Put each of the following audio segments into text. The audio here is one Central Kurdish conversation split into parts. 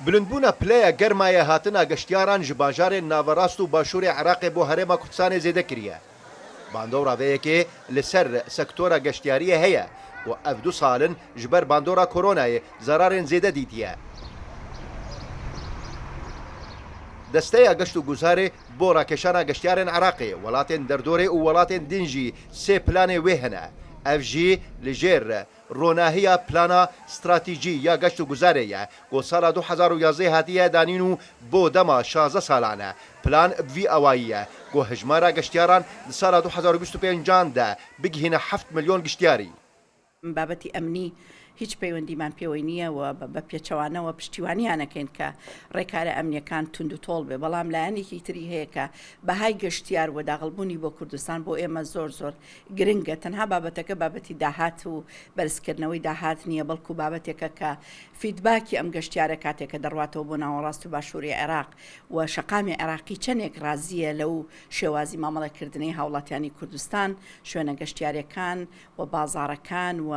Bilindbûna pileya germayê hatina geştyaran ji bajarên naverast û başûrê Iraqê bo Herêma Kurdistanê zêde kiriye. Bandora vê yekê li ser sektora geştyariyê heye ku ev du sal in ji ber bandora koronayê zerarên zêde dîtiye. Desteya Geşt û Guzarê bo rakêşana geştyarên Iraqê, welatên derdorê û welatên din jî sê planê wê hene. Ev jî li jêr Ronahiya plana stratîcî ya geşt û guzarê ye ku sala 2011 hatiye danîn û bo dema 16 salan e. Plan bi vî awayî ye ku hejmara geştyaran di sala 2025 an de bigihîne heft milyon geştyarî. بابەتی ئەمنی هیچ پەیوەندیمان پێوەی نییە و بە پێچەوانەوە پشتیوانیان ئەکەین کە ڕێکارە ئەمنیەکان توند و تۆڵ بێ، بەڵام لایەنێکی تری هەیە کە بەهای گەشتیار و داغڵبوونی بۆ کوردستان بۆ ئێمە زۆر زۆر گرنگە، تەنها بابەتەکە بابەتی داهات و بەرزکردنەوەی داهات نییە، بەڵکو بابەتێکە کە فیدباکی ئەم گەشتیارە کاتێک کە دەڕواتەوە بۆ ناوەڕاست و باشووری عێراق و شەقامی عێراقی چەندێک ڕازییە لەو شێوازی مامەڵەکردنەی هاوڵاتیانی کوردستان، شوێنە گەشتیاریەکان و بازاڕەکان و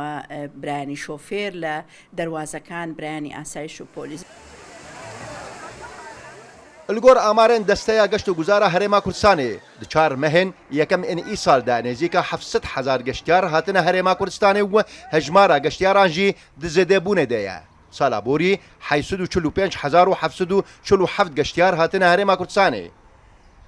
برایانی شۆفێر لە دەروازەکان، برایانی ئاسایش و پۆلیس. Li gor amarên Desteya Geşt û Guzara Herêma Kurdistanê, di çar mehên yekem ên îsal de nêzîka 700 hezar geştyar hatine Herêma Kurdistanê û hejmara geştyaran jî di zêdebûnê de ye. Sala borî 845 hezar û 747 geştyar hatine Herêma Kurdistanê.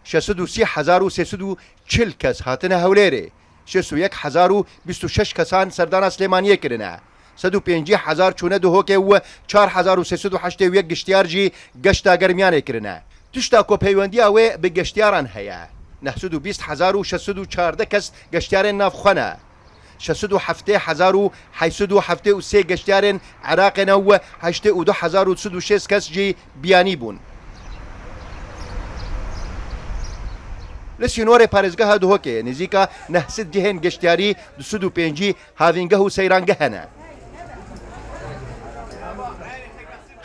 630 hezar û 340 kes hatine Hewlêrê. 61 hezar û 26 kesan serdana Silêmaniyê kirine. 150 hezar çûne Duhokê û 4381 geştyar jî geşta Germiyanê kirine. Tişta ku peywendiya wê bi geştyaran heye. 920 hezar û 614 kes geştyarên navxwe ne. 670 hezar û 873 geştyarên Iraqê ne û 82 hezar û 106 kes jî biyanî bûn. Li sînorê parêzgeha Duhokê nêzîka 900 cihên geştyarî 250 havîngeh û seyrangeh hene.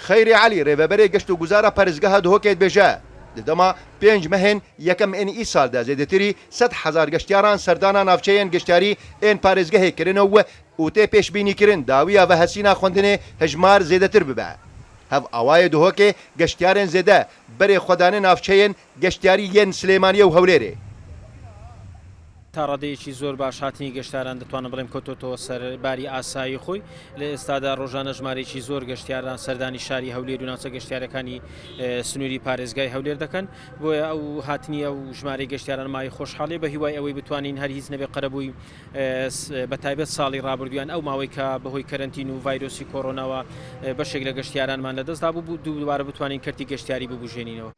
Xeyrê Elî rêveberê geşt û guzara parêzgeha Duhokê dibêje, di dema pênc mehên yekem ên îsal de zêdetirî 100 hezar geştyaran serdana navçeyên geştyarî ên parêzgehê kirine û û tê pêşbînîkirin dawiya vehesîna xwendinê hejmar zêdetir bibe. Hev awayê Duhokê geştyarên zêde berê xwe dane navçeyên geştyarî yên Silêmaniye û Hewlêrê. تا ڕادەیەکی زۆر باش هاتنی گەشتاران دەتوانم بڵێم کەوتۆتەوە سەر باری ئاسایی خۆی. لە ئێستادا ڕۆژانە ژمارەیەکی زۆر گەشتیاران سەردانی شاری هەولێر و ناوچە گەشتیارەکانی سنووری پارێزگای هەولێر دەکەن. بۆیە ئەو هاتنی ئەو ژمارەی گەشتیاران مایەی خۆشحاڵیە، بە هیوای ئەوەی بتوانین هەر هیچ نەبێ قەرەبووی بە تایبەت ساڵی ڕابردوویان ئەو ماوەی کە بەهۆی کەرەنتین و ڤایرۆسی کۆرۆناوە بەشێک لە گەشتیارانمان لەدەستدا بوو، دووبارە بتوانین کەرتی گەشتیاری ببوژێنینەوە.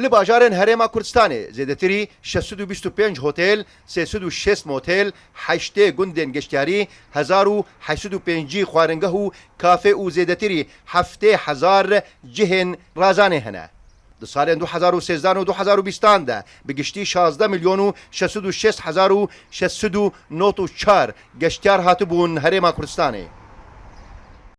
Li bajarên Herêma Kurdistanê zêdetirî 625 hotêl, 360 motêl, 80 gundên geştyarî, 1850 xwaringeh û kafê û zêdetirî 70 hezar cihên razanê hene. Di salên 2013 û 2020 de bi giştî 16 milyon û 606 hezar û 694 geştyar hatibûn Herêma Kurdistanê.